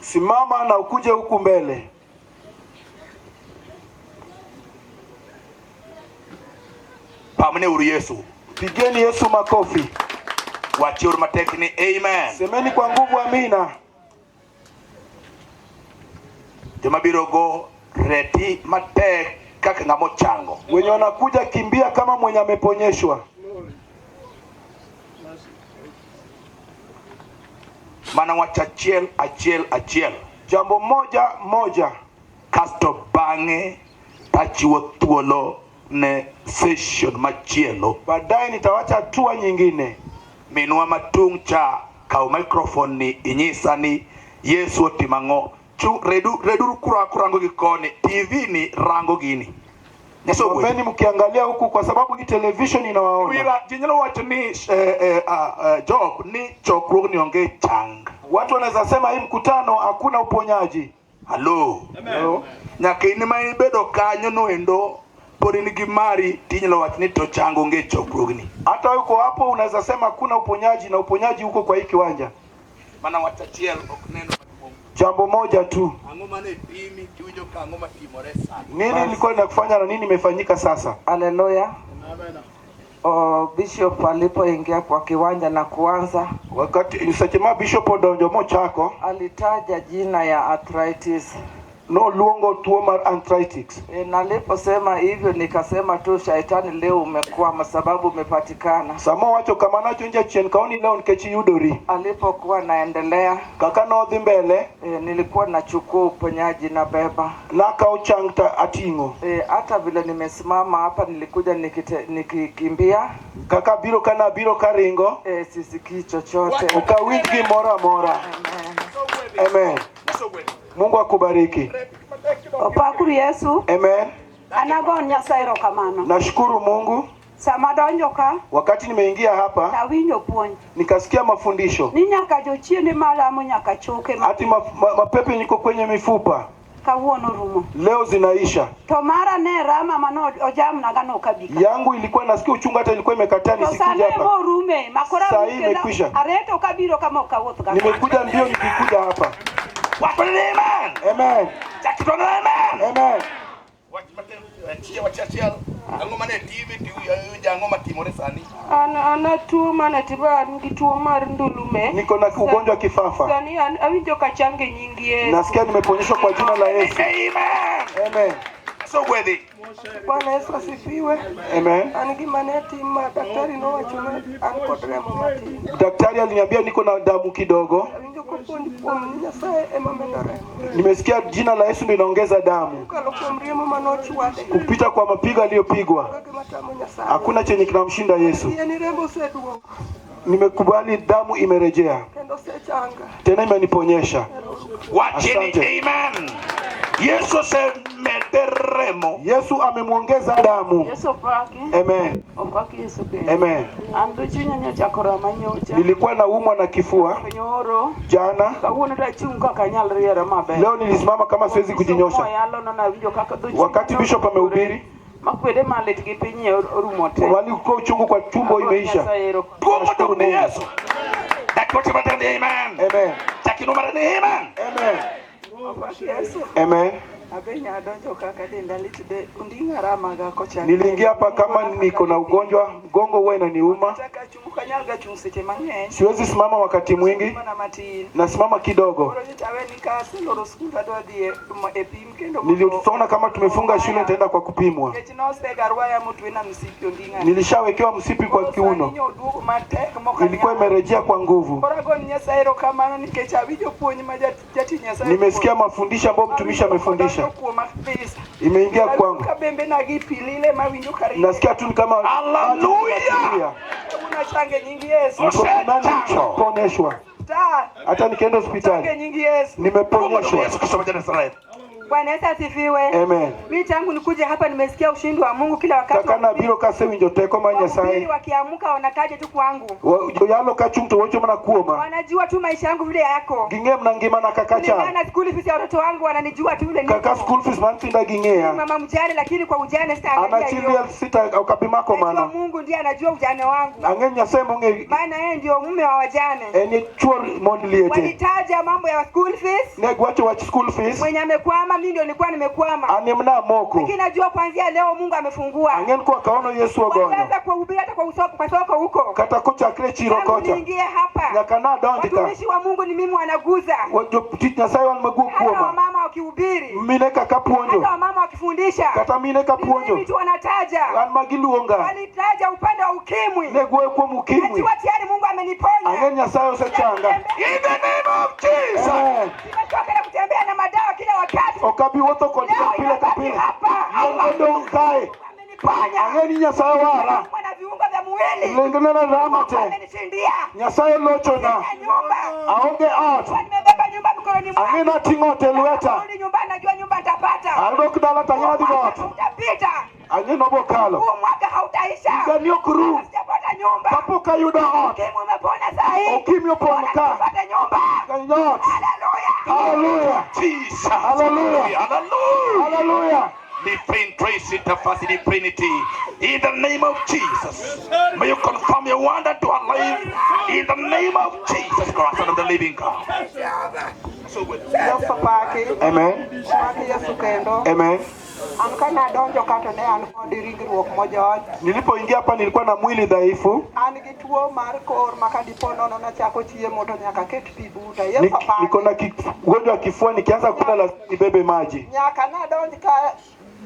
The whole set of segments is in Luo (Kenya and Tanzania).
Simama na ukuje huku mbele. Pamne uru Yesu. Pigeni Yesu makofi. Wachiuru matek ni amen. Semeni kwa nguvu amina. Joma biro go reti matek kaka ng'ama ochango. Wenye wanakuja kimbia kama mwenye ameponyeshwa. Mana wach achiel achiel achiel. Jambo moja moja. Kasto bang'e tachiwo thuolo ne session machielo. Baadaye nitawacha hatua nyingine. Minwa matung' cha kaw microphone ni inyisa ni Yesu otimo ang'o. Redu reduru kura kurango gi koni. TV ni rango gini. Nyasaye ogwedhu. Ombeni mkiangalia huku kwa sababu hii television inawaona. Wira ji nyalo wacho ni Job ni chokruogni onge chang. Watu wanaweza sema hii mkutano hakuna uponyaji. Hello. Hello. Nyaka in ma ibedo kanyo noendo pod in gi mari tinyalo wacho ni to chang onge e chokruogni. Hata uko hapo unaweza sema hakuna uponyaji na uponyaji uko kwa hii kiwanja. Mana wach achiel ok neno maduong'. Jambo moja tu. Ang'o mane timi tiwinjo ka ang'o matimore sani? Nini ilikuwa inakufanya na nini imefanyika sasa? Haleluya. O, Bishop alipoingia kwa kiwanja na kuanza Wakati seche ma bishop odonjo mochako alitaja jina ya arthritis. Noluongo tuo mar arthritis. E, na aliposema hivyo nikasema tu shaitani, leo umekwama sababu umepatikana. Sama owacho kamano acho jachien kaoni leo nikech iyudori. Alipokuwa naendelea Kaka nodhi mbele e, nilikuwa nachukua uponyaji na beba nakawo chang to ating'o. E, hata vile nimesimama hapa nilikuja nikikimbia Kaka biro kana biro karingo e, sisikii chochote. Ok awinj gimoro amora. Amen. Amen. Mungu akubariki. Opakuru Yesu. Amen. Anagon Nyasaye erokamano. Nashukuru Mungu. Sama donjo ka Wakati nimeingia hapa tawinjo puonj nikasikia mafundisho ni nyaka jochiende malamo nyaka choke ma ati mapepe niko kwenye mifupa kawuono rumo. Leo zinaisha. To mara ne rama mano ojamnaga nokabika. Yangu ilikuwa nasikia uchungu hata ilikuwa imekataa To nisikuje sani hapa. morume makoro Saa hii awuok kendo imekwisha. areto kabiro kama ok awuoth ga. Nimekuja mbio nikikuja hapa. Wach ni amen. Amen. Chak to amen. Amen. Wach matin achiel wach achiel. Ang'o mane timi tiwinjo ang'o matimore sani? An atuo mana tiba an gi tuo mar ndulume. Niko na ugonjwa wa kifafa. Sani an awinjo ka change nying Yesu. Nasikia nimeponyeshwa kwa jina la Yesu. Amen. Amen. So gwedhi. Bwana Yesu asifiwe. Amen. An gima ne tima daktari nowacho ni an kod remo matin. Daktari aliniambia niko na damu kidogo. Awinjo kopuonj kuom ni Nyasaye ema medo remo. Nimesikia jina la Yesu ndio inaongeza damu. Kokalo kuom remo manochwade. Kupita kwa mapigo aliyopigwa. Onge matamo Nyasaye. Hakuna chenye kinamshinda Yesu. Yie ni remo oseduogo Nimekubali damu imerejea. kendo osechanga. Tena imeniponyesha. Wach ni Asante. amen. Yesu osemede remo. Yesu amemwongeza damu. Yesu opaki. Amen. Opaki Yesu kendo. Amen. An dho chunya nyochako rama nyocha. Nilikuwa naumwa na kifua Nyoro. jana. Kawuono tachung' kaka anyal riera maber. Leo nilisimama kama siwezi kujinyosha. Moyalo no nawinjo kaka dho chunya Wakati bishop amehubiri, makwede malit gi piny e orumo te. walikuwa uchungu kwa tumbo imeisha. Nyasaye ero. Tuo modok ni Mungu. Yesu. Dak wach matin ni amen. Amen. Chak ino ni amen. Amen. Opaki Yesu. Amen. Abe nyadonjo kaka denda lit de onding'a ramaga kochak. Niliingia hapa kama niko na ugonjwa, mgongo huwa inaniuma, Kata chung' ok anyal ga chung' seche mang'eny. siwezi simama wakati mwingi, Mana matin. nasimama kidogo. Koro nyocha awe ni ka aseloro skul tadwa dhi e pim kendo. Niliona kama tumefunga shule, nitaenda kwa kupimwa. Nikech nosegarwaya motwena msipi onding'a. Nilishawekewa msipi kwa kiuno, Oduogo matek mok ilikuwa anyal. imerejea kwa nguvu. Koro agoni Nyasaye erokamano nikech awinjo puonj ma jatich Nyasaye Nimesikia mafundisho ambayo mtumishi amefundisha, kuoma kabisa. imeingia kwangu. Ka bembe na gi pi lile mawinjo ka ringo. Nasikia tu ni kama Hallelujah! Kawuono achange nying Yesu. Niko imani poneshwa, Ta. hata nikienda Change hospitali nying Yesu. nimeponyeshwa. Yesu Kristo wa Nazareth. Bwana Yesu asifiwe. Amen. Mimi tangu nikuje hapa nimesikia ushindi wa Mungu kila wakati. Kaka nabiro kasewinjo teko mar Wahubiri Nyasaye. wakiamka wanataja tu kwangu. Joyalo kachung' to wacho mana kuoma. Wanajua tu maisha yangu vile yako. Ging'e mana ngimana kaka Kulingana chal. na school fees ya watoto wangu wananijua tu vile Kaka niko. school fees mar nyithinda ging'eya. Mama mjane, lakini kwa ujane An sitaangalia achi hiyo. liel sita ok abi mako Najua mano. Mungu ndiye anajua ujane wangu. Ang'e Nyasaye mong'e Maana yeye ndio mume wa wajane. en e chuor mond liete. Walitaja mambo ya school fees. Ne giwacho wach school fees. Mwenye amekwama, mimi ndio nilikuwa nimekwama. An ema namoko. Lakini najua kuanzia leo Mungu amefungua. Ang'e ni koa kaono Yesu ogonyo. Walianza kuhubiri hata kwa usoko, kwa soko huko. Kata kochakre chiro Tangu kocha. niingie hapa. Nyaka nadonj ka. Watumishi wa Mungu ni mimi wanaguza. Jotich Nyasaye wan maguok Hata kuoma. wamama wakihubiri, Mine kaka puonjo. hata wamama wakifundisha, Kata mine ka ni puonjo. mimi tu wanataja. An ma giluonga. Walitaja upande wa ukimwi. Ne guoyo kuom ukimwi. Najua tayari Mungu ameniponya. Ang'e Nyasaye osechanga. In the name of Jesus. Amen. Nimechoka na kutembea na madawa kila wakati. Ok abi wuotho kod Leo pile ka inabaki pile. hapa. Yien odong' kae. Ameniponya. Ang'e ni Nyasaye wara. Naumwa na viungo vya mwili. Lengena rama te. Amenishindia. Nyasaye lochona. Sina nyumba. Aonge ot. Kwa nimebeba nyumba mikononi Ang'e mwangu. nating'o ot e lweta. Narudi nyumbani, najua nyumba nitapata. Adok dala to ang'e adhi go ot. Utapita. Ang'e nobokalo. Huu mwaka hautaisha. Higani ok rum. Sijapata nyumba. Kapok ayudo ot. Ukimwi umepona saa hii. Ukimwi opon ka. Nipate nyumba. Ot. Haleluya. Hallelujah. Jesus. Hallelujah. Hallelujah. Hallelujah. Defend trace it, divinity. In the name of Jesus. May you confirm your wonder to our life. In the name of Jesus Christ, Son of the living God. So good. Yesu paki. Amen. Paki Yesu kendo. Amen. An ka nadonjo ka to ne an kod ringruok mojony. Nilipoingia hapa nilikuwa na mwili dhaifu. An gi tuo mar kor ma ka dipo nono nachako chiemo to nyaka ket pi buta. Yesu paki. Niko na ugonjwa wa kifua, nikianza kula lazima nibebe maji. Nyaka nadonj ka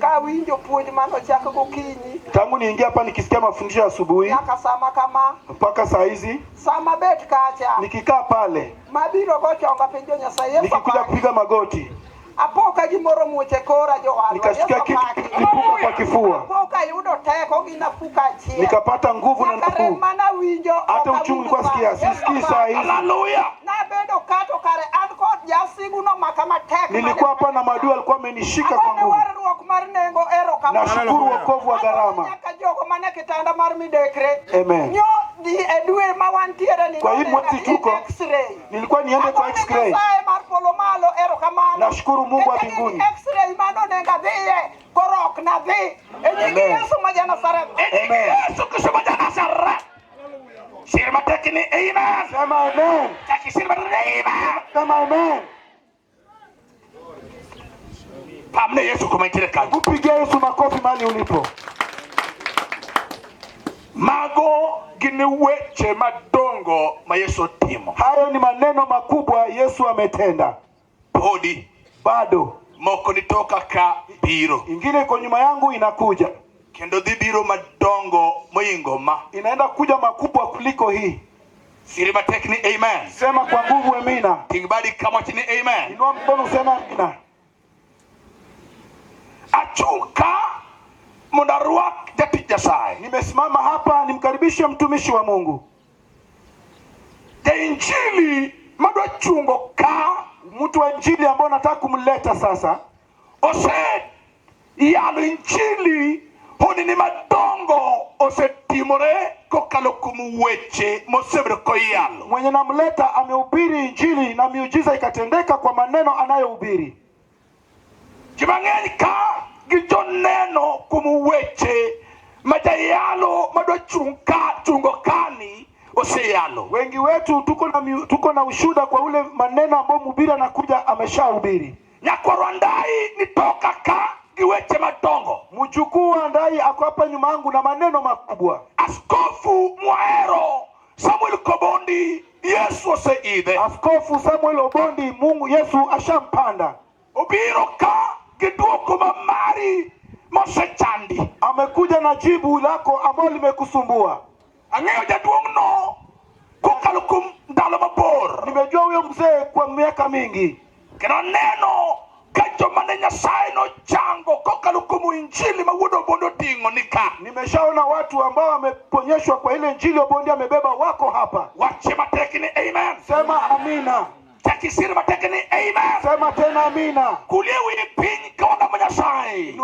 kawinjo puonj manochak gokinyi Tangu niingia hapa nikisikia mafundisho ya asubuhi nyaka sama kama mpaka saa hizi sama bet kacha nikikaa pale, mabiro go chonga penjo Nyasaye Yesu nikikuja paki. kupiga magoti, Apo ka gimoro muoch e kora jowadwa nikasikia Yesu kitu paki. kilipuka kwa kifua, Apo kayudo teko gi nafuu kaachiel. nikapata nguvu na Nyaka rem nafuu. manawinjo Hata ok uchungu awinj nilikuwa sikia, saa. Yesu sisikii saa paki. hizi. Hallelujah. Nabedo ka to kare an kod jasigu nomaka matek. Nilikuwa hapa na maadui alikuwa amenishika kwa Agone nguvu. warruok mar nengo erokamano. Nashukuru wokovu wa gharama. Nyaka jogo mane kitanda mar midekre. Amen. Nyo dhi e dwe ma wantiere ni Kwa hii nonena mwezi e tuko, X-ray. nilikuwa niende kwa Agone x-ray. Nyasaye mar polo malo erokamano. Nashukuru Mungu wa Nikech mbinguni. X-ray mano onego adhiye koro ok nadhi. E nying Amen. Yesu ma ja Nazareth. Amen. Yesu Kristo wa Nazareth. Sema tekini amen. Sema amen. Takisema amen. Sema amen. Pamne Yesu kumaitire kangu. Mpigie Yesu makofi mahali ulipo. Mago gin weche madongo ma Yesu otimo. Hayo ni maneno makubwa Yesu ametenda. Podi Bado moko nitoka ka biro ingine iko nyuma yangu inakuja, kendo dhi biro madongo moingo ma. inaenda kuja makubwa kuliko hii. Siri matek ni amen. Sema kwa nguvu amina. Ting badi kama wach ni amen. Inua mkono useme amina. Achung' ka mondo arwak jatich Nyasaye. Nimesimama hapa nimkaribishe mtumishi wa Mungu, Jainjili madwa chungo ka mtu wa injili ambao nataka kumleta sasa. ose yalo injili honni madongo osetimore kokalo kuom weche mosebedo koyalo. Mwenye namleta amehubiri injili na miujiza ikatendeka kwa maneno anayohubiri. Ji mang'eny ka gin joneno kuom weche ma jayalo madwa chung' ka chungo kani oseyalo. Wengi wetu tuko na ushuda kwa ule maneno ambao mhubiri anakuja ameshahubiri. Nyakwar Ndai nitoka ka gi weche madongo. Mjukuu wa Ndai ako hapa nyuma yangu na maneno makubwa. Askofu mwahero Samuel Kobondi Yesu oseidhe. Askofu Samuel Obondi, Mungu Yesu ashampanda, Obiro ka gi duoko ma mari mosechandi. amekuja na jibu lako ambalo limekusumbua. Ang'eyo jaduong'no kokalo kuom ndalo mabor. Nimejua huyo mzee kwa miaka mingi, Kendo aneno ka joma ne Nyasaye nochango kokalo kuom injili ma wuod Obondo oting'o ni ka. nimeshaona watu ambao wameponyeshwa kwa ile injili Obondi amebeba, wako hapa. Wache matek ni amen. Sema amina, Chak isir matek ni amen. Sema tena amina. Kulie wi piny ka walamo Nyasaye.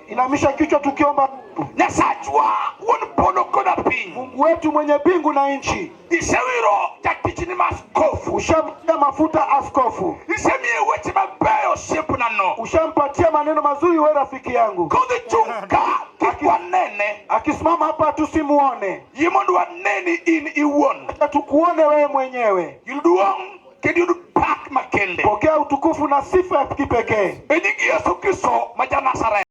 Inamisha kichwa tukiomba. Nyasachwa wuon polo koda piny. Mungu wetu mwenye mbingu na nchi, Isewiro jatichni ma askofu. Ushamtia mafuta askofu, Isemiye weche mabeyo osiepnano. Ushampatia maneno mazuri we rafiki yangu. Kodhi chung' ka kik wanene. Akisimama hapa tusimuone, Yie mondo waneni in iwuon. acha tukuone wewe mwenyewe. Yud duong' kendo yud pak makende. Pokea utukufu na sifa ya kipekee E nying Yesu Kristo ma ja Nazareth.